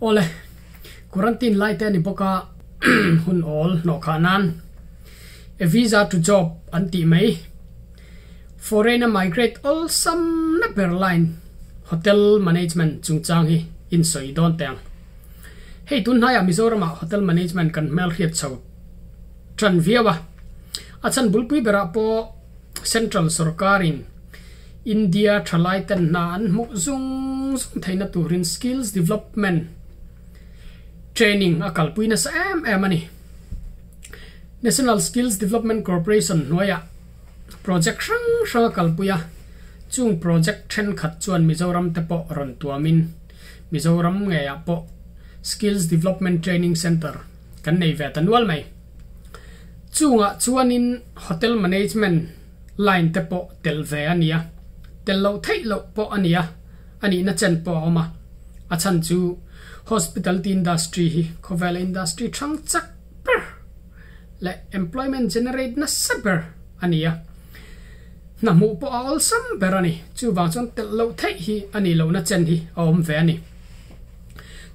Awle, quarantine lai te a ni bawk a, hun awl hnawh khah nan a visa to job an tih mai. Foreign a migrate awlsam na ber line hotel management chungchang hi in sawi dawn teh ang. Hei tun hnaiah Mizoramah hotel management kan hmelhriat chho tan viau a, a chhan bulpui berah pawh Central sorkarin India thalai ten hna an hmuh zung zung theihna turin skills development training a kalpui nasa em em a ni. National Skills Development Corporation hnuaiah project hrang hrang a kalpui a, chung project thenkhat chuan Mizoram te pawh rawn tuamin Mizoram ngeiah pawh Skills Development Training Centre kan nei ve ta nual mai. Chungah chuanin Hotel Management line te pawh tel ve a nia, tel loh theih loh pawh a nia, a nihna chen pawh a awm a. A chhan chu Hospitality Industry hi khawvela industry thang chak ber leh employment generate nasa ber a ni a, hna hmuh pawh a awlsam ber a ni. Chuvang chuan telh loh theih hi a nih lohna chen hi a awm ve a ni.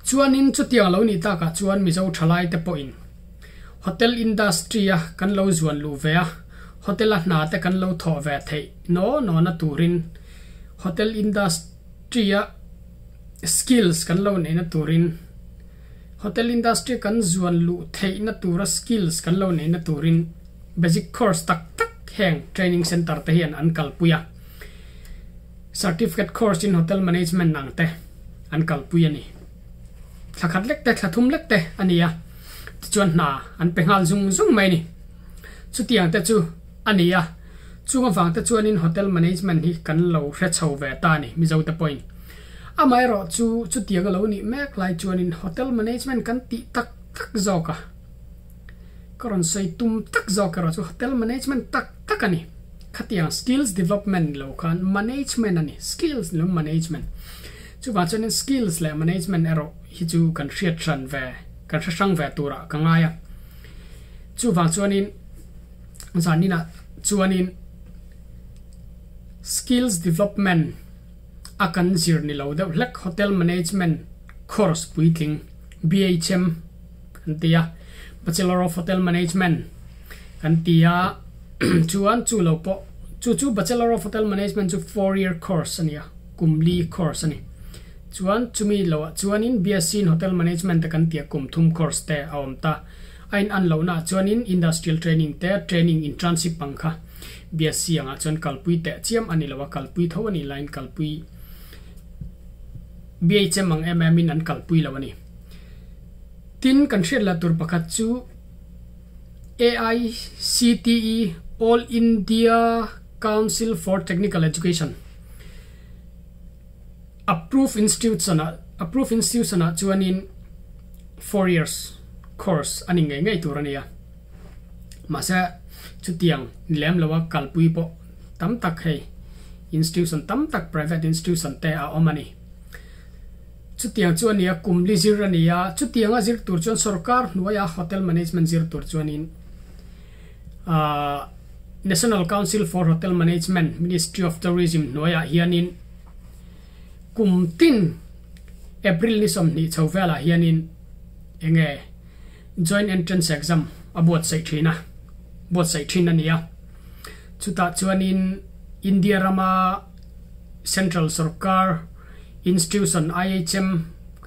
Chuanin chutiang lo nih takah chuan Mizo thalai te pawhin hotel industry a kan lo zuan luh ve a, hotel a hna te kan lo thawh ve theih naw nawna turin hotel industry a skills kan lo neihna turin Hotel industry kan zuan luh theihna tura skills kan lo neihna turin basic course tak tak heng training center te hian an kalpui a. Certificate course in hotel management ang te an kalpui a ni. Thla khat lek te, thla thum lek te a ni a, tichuan hna an pe nghal zung zung mai a ni. Chutiang te chu a ni a, chung avang te chuanin hotel management hi kan lo hre chho ve ta a ni Mizo te pawhin. Amaherawh chu chutiang a lo nih mek lai chuanin hotel management kan tih tak tak zawk a, ka rawn sawi tum tak zawk erawh chu hotel management tak tak a ni. Khatiang skills development ni lo khan management a ni, skills ni lo management. Chuvang chuanin skills leh management erawh hi chu kan hriat hran ve, kan hre hrang ve turah ka ngai a. Chuvang chuanin zaninah chuanin skills development, a kan zir ni lo deuh hlek Hotel Management course puitling, BHM, kan ti a, Bachelor of Hotel Management kan ti a, chuan chu lo pawh chu chu Bachelor of Hotel Management chu 4 year course a ni a, kum li course a ni. Chuan chumi loah chuanin BSc in Hotel Management te kan ti a, kum thum course te a awm ta. A in an lohnaah chuanin Industrial Training te, Training Internship ang kha BSc angah chuan kalpui teh chiam a ni lo a, kalpui tho a nih laiin kalpui BHM ang em em in an kalpui lo a ni. Tin, kan hriat lah tur pakhat chu AICTE, All India Council for Technical Education, Approved Institution ah Approved Institution ah chuanin 4 years course a ni ngei ngei tur a ni a. Mahse, chutiang ni lem loa kalpui pawh tam tak hei institution tam tak private institution te a awm a ni. Chutiang chu a ni a, kum li zir a ni a, chutianga zir tur chuan sorkar hnuaia hotel management zir tur chuanin ahh National Council for Hotel Management, Ministry of Tourism hnuaiah hianin kum tin April ni 20 chho velah hianin enge Joint Entrance Exam a buatsaih thin a, buatsaih thin a ni a. Chutah chuanin India rama Central Sorkar Institution, IHM,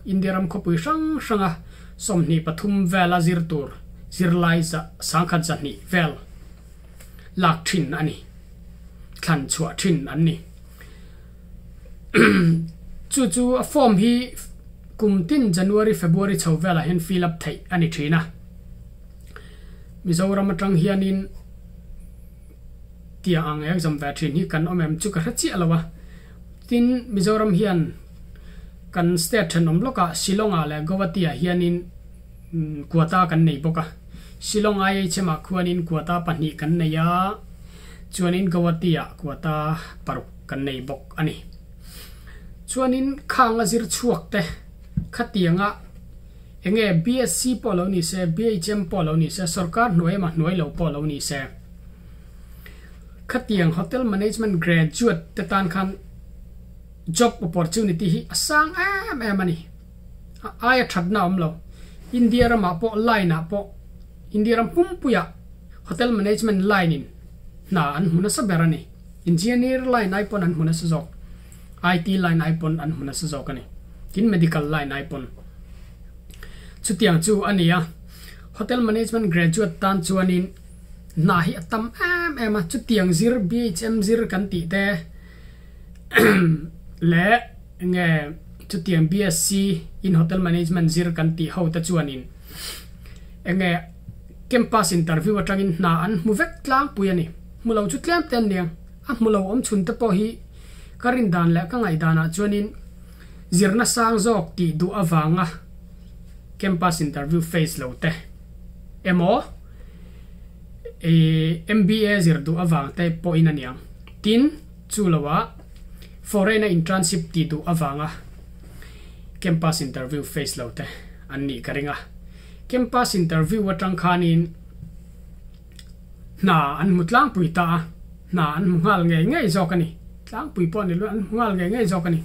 India ram khawpui hrang hranga 23 vela zir tur zirlai 1200 vel lak thin a ni, thlan chhuah thin an ni. Chu chu a form hi kum tin January, February chho velah hian fill up theih a ni thin a. Mizoram atang hianin tiang ang exam ve thin hi kan awm em chu ka hre chiah lo a. Tin, Mizoram hian kan state thenawm lawkah Shillong ah leh Guwahati ah hianin quota kan nei bawk a. Shillong IHM ah khuanin quota pahnih kan nei a, chuanin Guwahati ah quota paruk kan nei bawk a ni. Chuanin khang a zir chhuak te khatianga enge BSc pawh lo ni se, BHM pawh lo ni se, sorkar hnuai emaw hnuai lo pawh lo ni se, khatiang hotel management graduate te tan khan job opportunity hi a sang em em a ni. A aia thatna a awm lo. India ramah pawh line ah pawh India ram pumpuiah hotel management line in hna an hmu nasa ber a ni. Engineer line ai pawn an hmu nasa zawk. IT line ai pawn an hmu nasa zawk a ni. Tin medical line ai pawn. Chutiang chu a ni a. Hotel management graduate tan chuanin hna hi a tam em em a. Chutiang zir BHM zir kan tih te leh enge chutiang BSc in hotel management zir kan tih ho te chuanin enge campus interview atangin hna an hmu vek tlangpui a ni. Hmu lo chu tlem te an ni ang. A hmu lo awm chhun te pawh hi ka rin dan leh ka ngaih danah chuanin zirna sang zawk tih duh avanga campus interview face lo te emaw ih MBA zir duh avang te pawhin a ni ang. Tin, chu loah foreign a internship tih duh avanga campus interview face lo te an nih ka ring a. Campus interview atang khanin hna an hmu tlangpui ta a, hna an hmu nghal ngei ngei zawk a ni. Tlangpui pawh ni lo, an hmu nghal ngei ngei zawk a ni.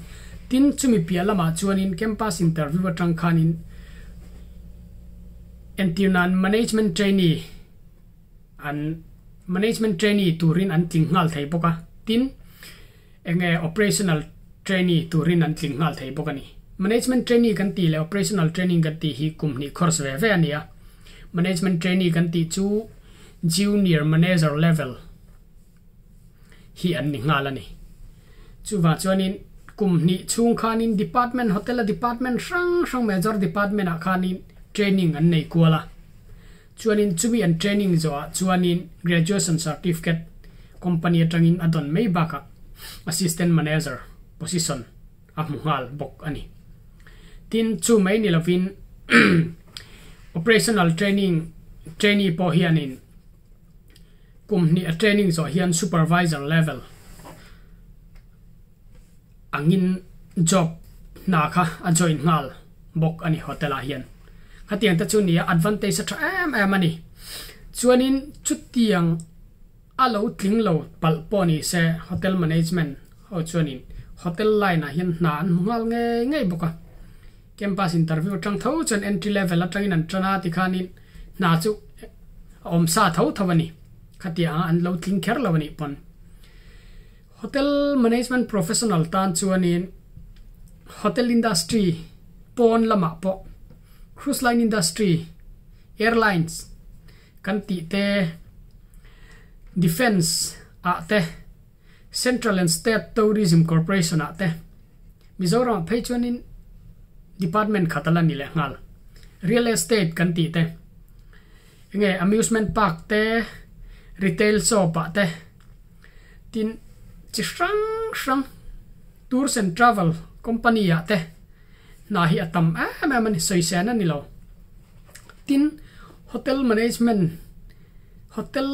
Tin, chumi piah lamah chuanin campus interview atang khanin entir nan management trainee an management trainee turin an tling nghal thei bawk a, tin enge operational trainee turin an tling nghal thei bawk a ni. Management trainee kan tih leh operational training kan tih hi kum hnih course ve ve a ni a, management trainee kan tih chu junior manager level hi an ni nghal a ni. Chuvang chuanin kum hnih chhung khanin department hotel a department hrang hrang major department ah khanin training an nei kual a. Chuanin chumi an training zawhah chuanin graduation certificate company atangin a dawn mai bakah assistant manager position a hmu nghal bawk a ni. Tin, chu mai ni lovin operational training trainee pawh hianin kum hnih a training zawh hian supervisor level angin job hna kha a join nghal bawk a ni hotel ah hian. Khatiang te chu nia advantage a tha em em a ni. Chuanin chutiang a lo tling lo palh pawh ni se hotel management ho chuanin hotel line ah hian hna an hmu nghal ngei ngei bawk a. Campus interview atang tho chuan entry level atangin an tan a tikhanin hna chu a awm sa tho tho a ni. Khatiang an lo tling kher lo a nih pawn. Hotel management professional tan chuanin hotel industry pawn lamah pawh cruise line industry, airlines kan tih te, defence ah te, central and state tourism corporation ah te, Mizoramah phei chuanin department khat a la ni leh nghal. Real estate kan tih te, enge amusement park te, retail shop ah te, Tin, chi hrang hrang tours and travel company ah te hna hi a tam em em a ni, sawisên a ni lo. Tin, hotel management, hotel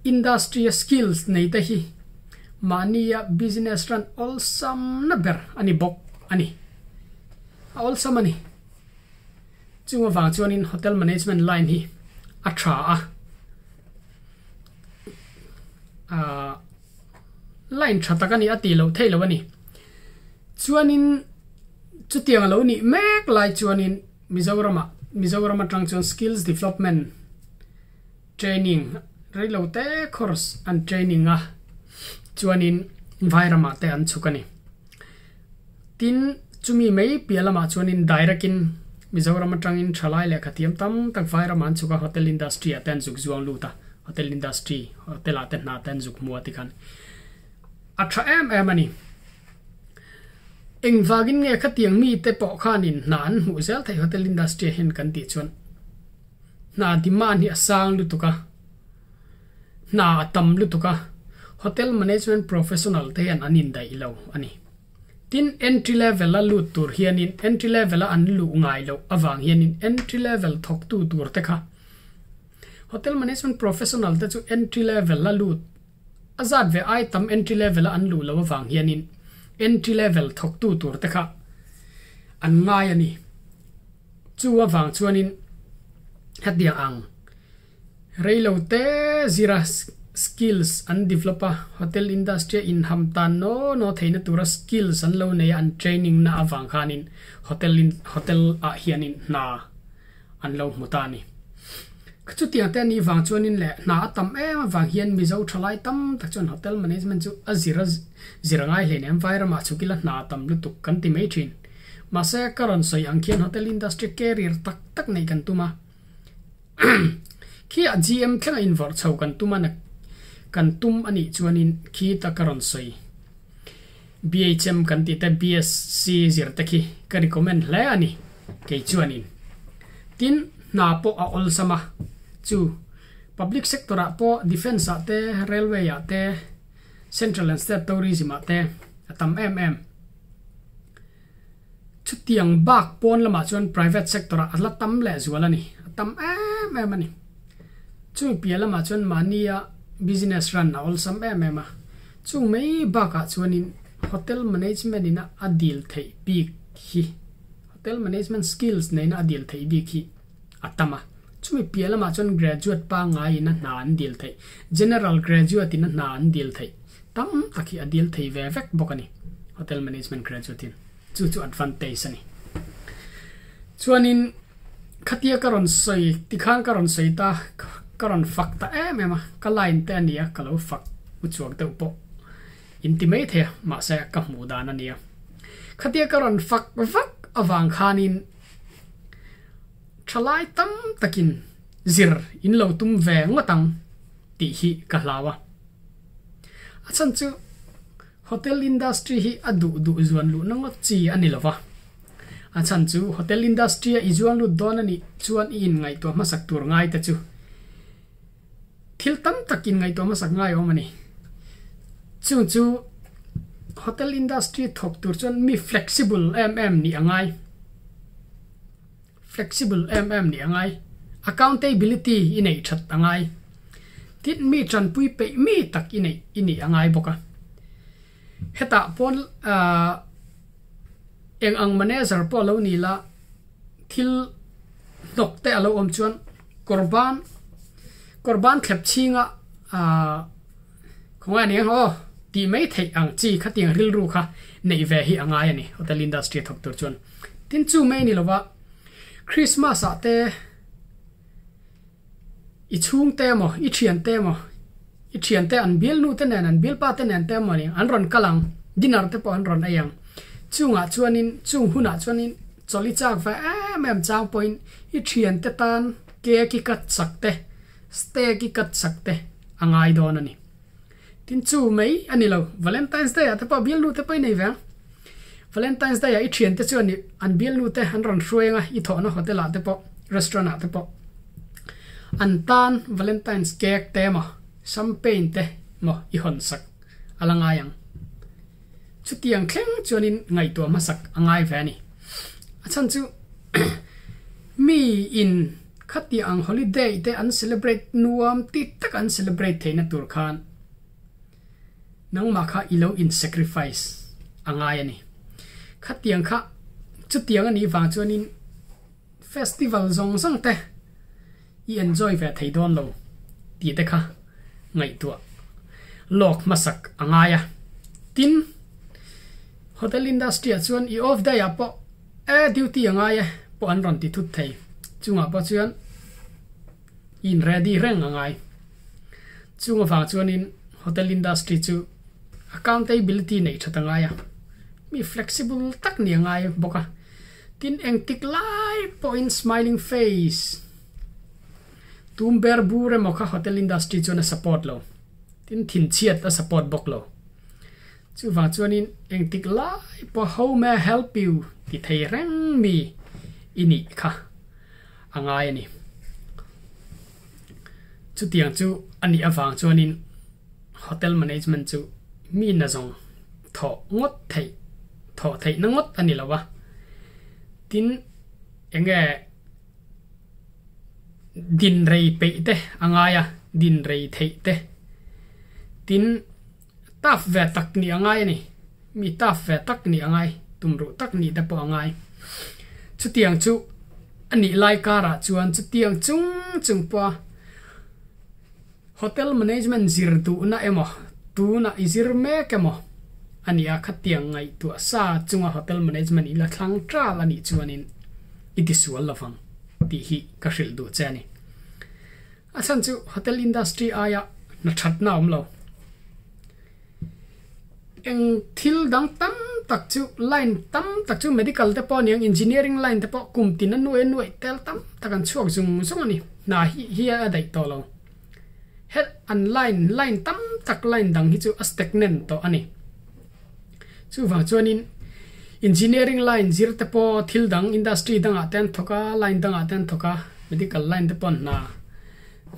industry a skills nei te hi mahnia business run awlsam na ber a ni bawk a ni. A awlsam a ni. Chung avang chuanin hotel management line hi a tha a. Ahh line tha tak a ni a tih loh theih loh a ni. Chuanin chutiang a lo nih mek lai chuanin Mizoramah Mizoram atang chuan skills development training reilo te course an training a chuanin vairamah te an chhuk a ni. Tin, chumi mai piah lamah chuanin direct in Mizoram atangin thalai lehkha thiam tam tak vairamah an chhuk a, hotel industry ah te an zuk zuang lut a, hotel industry, hotel ah te hna te an zuk hmu a tikhan a tha em em a ni. Engvangin nge khatiang mite pawh khanin hna an hmuh zel theih hotel industry ah hian kan tih chuan hna demand hi a sang lutuk a. Hna a tam lutuk a, hotel management professional te hian an indaih lo a ni. Tin, entry level a lut tur hianin entry level a an luh ngai loh avang hianin entry level thawktu tur te kha hotel management professional te chu entry level a lut a zat ve ai tam entry level a an luh loh avang hianin entry level thawktu tur te kha an ngai a ni. Chu avang chuanin hetiang ang. Reilo te zira skills an develop a, hotel industry a inham tan naw naw theihna tura skills an lo nei a, an training na avang khanin hotel in hotel ah hianin hna an lo hmu ta a ni. Chutiang te a nih vang chuanin leh hna a tam em avang hian Mizo thalai tam tak chuan hotel management chu a zir a zir a ngai hleinem vairamah chhukila hna a tam lutuk kan ti mai thin. Mahse ka rawn sawi ang khian hotel industry career tak tak neih kan tum a. Khi a GM thlenga invawrh chho kan tum a na kan tum a nih chuanin khi ta ka rawn sawi. BHM kan tih te BSc zir te khi ka recommend hle a ni kei chuanin. Tin, hna pawh a awlsam a, chu public sector ah pawh defence ah te, railway ah te, central and state tourism ah te a tam em em. Chutiang bak pawn lamah chuan private sector ah a la tam leh zual a ni, a tam em em a ni. Chung piah lamah chuan mahnia business run a awlsam em em a, chung mai bakah chuanin hotel management ina a dil theih bik hi, hotel management skills neihna a dil theih bik hi a tam a. Chumi piah lamah chuan graduate pangaiin a hna an dil theih, general graduate in a hna an dil theih tam tak hi a dil thei ve vek bawk a ni, hotel management graduate in. Chu chu advantage a ni. Chuanin khatia ka rawn sawi tikhan ka rawn sawi ta ka rawn fak ta em em a, ka line te a nia ka lo fak u chuak deuh pawh in ti mai thei a mahse ka hmuh dan a nia. Khatia ka rawn fak vak avang khanin thalai tam takin zir in lo tum ve ngawt ang tih hi ka hlau a. A chhan chu Hotel industry hi a duh duh zuan luhna ngawt chi a ni lo va. A chhan chu hotel industry a i zuan lut dawn a nih chuan i inngaihtuah hmasak tur ngai te chu thil tam tak inngaihtuah hmasak ngai awm a ni. Chung chu hotel industry thawk tur chuan mi flexible em em nih a ngai. Flexible em em nih a ngai. Accountability i neih that a ngai. Tin, mi tanpui peih mi tak i neih i nih a ngai bawk a. Hetah pawn ahh eng ang manager pawh lo ni la thil hnawk te a lo awm chuan kawr ban kawr ban thlep chhinga ahh khawngaih a ni ang aw tih mai theih ang chi khatiang rilru kha neih ve hi a ngai a ni hotel industry a thawk tur chuan. Tin chu mai a ni lova Christmas ah te i chhung te emaw i thian te emaw i thian te an bialnu te nen an bialpa te nen te emaw ni an rawn kal ang dinner te pawh an rawn ei ang chungah chuanin chung hunah chuanin chawlh i chak ve em em chang pawhin i thian te tan cake i cut sak te steak i cut sak te a ngai dawn a ni. Tin chu mai a ni lo, Valentine's Day ah te pawh bialnu te pawh i nei ve ang. Valentine's Day ah i thian te chuan an bialnu te an rawn hruai anga i thawhna hotel ah te pawh, restaurant ah te pawh an tan Valentine's cake te emaw champagne te maw i hawn sak a la ngai ang. Chutiang thleng chuanin ngaihtuah hmasak a ngai ve a ni. A chhan chu mi in Khatiang ang holiday te an celebrate nuam ti tak an celebrate theihna tur khan nangmah kha i lo in sacrifice a ngai a ni. Khatiang kha chutiang a nih vang chuanin festival zawng zawng te i enjoy ve thei dawn lo tih te kha ngaihtuah lawk hmasak a ngai a. Tin, hotel industry ah chuan i off day ah pawh E duty a ngai e pawh an rawn ti thut thei. Chungah pawh chuan in ready reng a ngai. Chung avang chuanin hotel industry chu accountability neih that a ngai a, mi flexible tak ni a ngai bawk a. Tin engtik lai pawhin smiling face tum ber bur emaw kha hotel industry chuan a support lo. Tin thinchhiat a support bawk lo. Chuvang chuanin engtik lai pawh how may I help you ti thei reng mi i nih kha a ngai a ni. Chutiang chu a nih avang chuanin hotel management chu mi nazawng thawh ngawt theih thawh theihna ngawt a ni lo a. Tin enge din rei peih te a ngai a, din rei theih te. Tin. Tough ve tak nih a ngai a ni. Mi tough ve tak nih a ngai, tumruh tak nih te pawh a ngai. Chutiang chu a nih lai karah chuan chutiang chung chung pawha. Hotel management zir duhna emaw, tunah i zir mek emaw a nia khatiang ngaihtuah sa chunga hotel management i la thlang ṭal a nih chuanin i tisual lovang tih hi ka hrilh duh che a ni. A chhan chu hotel industry aia hna ṭhatna a awm lo. Eng thil dang tam tak chu line tam tak chu medical te pawh a ni ang, engineering line te pawh kum tin a nuai a nuai tel tam tak an chhuak zung zung a ni. Hna hi hi a daih tawh lo. He an line line tam tak line dang hi chu a stagnant tawh a ni. Chuvang chuanin engineering line zir te pawh thil dang industry dangah te an thawk a, line dangah te an thawk a, medical line te pawh an hna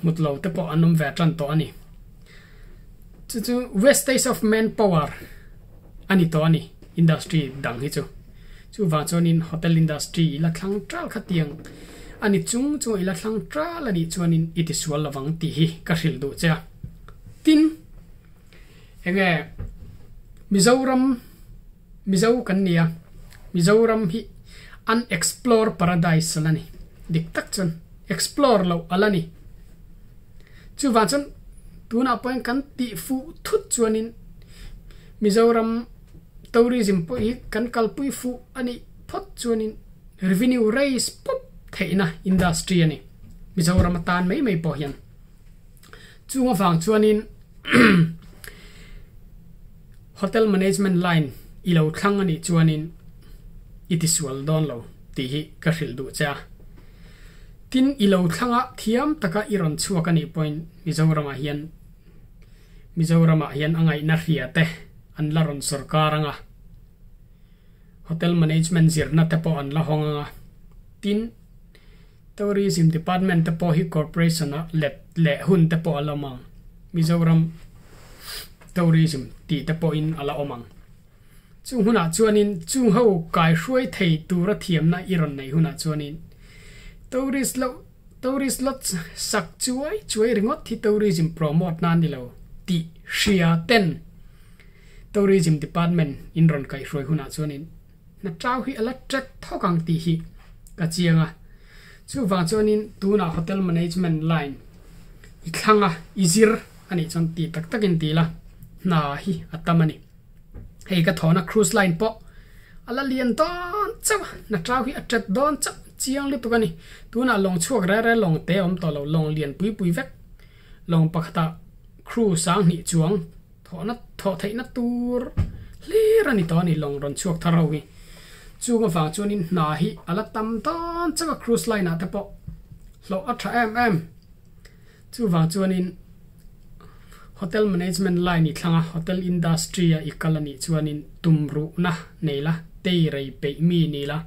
hmut lo te pawh an awm ve tan tawh a ni. Chu chu wastage of man power a ni tawh a ni industry dang hi chu. Chuvang chuanin hotel industry i la thlang tal kha tiang a ni chung chung i la thlang tal a nih chuanin i tisual lovang tih hi ka hrilh duh che a. Tin, enge Mizoram Mizo kan ni a, Mizoram hi unexplore paradise a la ni. Dik tak chuan explore loh a la ni. Chuvang chuan tunah pawhin kan tih fuh thut chuanin Mizoram tourism pawh hi kan kalpui fuh a nih phawt chuanin revenue raise pawp theihna industry a ni. Mizoram atan mai mai pawh hian. Chung avang chuanin hotel management line i lo thlang a nih chuanin i tisual dawn lo tih hi ka hrilh duh che a. Tin, i lo thlanga thiam taka i rawn chhuak a nih pawhin Mizoramah hian Mizoramah hian a ngaihna hria te an la rawn sawrkar ang a, hotel management zirna te pawh an la hawng ang a. Tin, Tourism Department te pawh hi Corporation a let leh hun te pawh a la awm ang. Mizoram Tourism tih te pawhin a la awm ang. Chung hunah chuanin chung ho kaihruai thei tura thiamna i rawn neih hunah chuanin tourist loh tourist lodge sak chuai chuai ringawt hi tourism promote na a ni lo tih hria ten Tourism Department in rawn kaihruai hunah chuanin Hna tau hi a la ṭek thawk ang tih hi ka chiang a. Chuvang chuanin tunah hotel management line i thlang a, i zir a nih chuan ti tak takin ti la, hna hi a tam a ni. Hei ka thawhna cruise line pawh a la lian dawn chauh a, hna tau hi a ṭet dawn chauh chiang lutuk a ni. Tunah lawng chhuak reng reng lawng te a awm tawh lo, lawng lian pui pui vek, lawng pakhata crew sanghnih chuang, Thawhna thawh theihna tur hlir a ni tawh a ni lawng rawn chhuak thar ho hi. Chung avang chuanin hna hi a la tam dawn chauh a cruise line ah te pawh hlawh a tha em em. Chuvang chuanin hotel management line i thlang a hotel industry a i kal a nih chuanin tumruhna nei la tei rei peih mi ni la.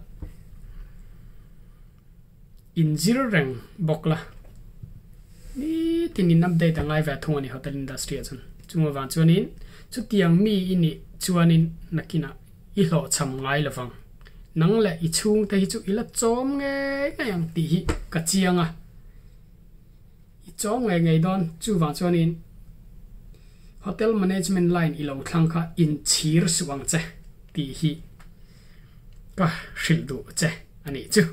Inzir reng bawk la. Nitin in update a ngai ve thung a ni hotel industry ah chuan. Chung avang chuanin chutiang mi i nih chuanin nakinah i hlawhchham ngai lovang. Nang leh i chhungte hi chu i la chawm ngei ngei ang tih hi ka chiang a. I chawm ngei ngei dawn. Chuvang chuanin hotel management line i lo thlang kha inchhir suh ang che tih hi ka hrilh duh che a nih chu.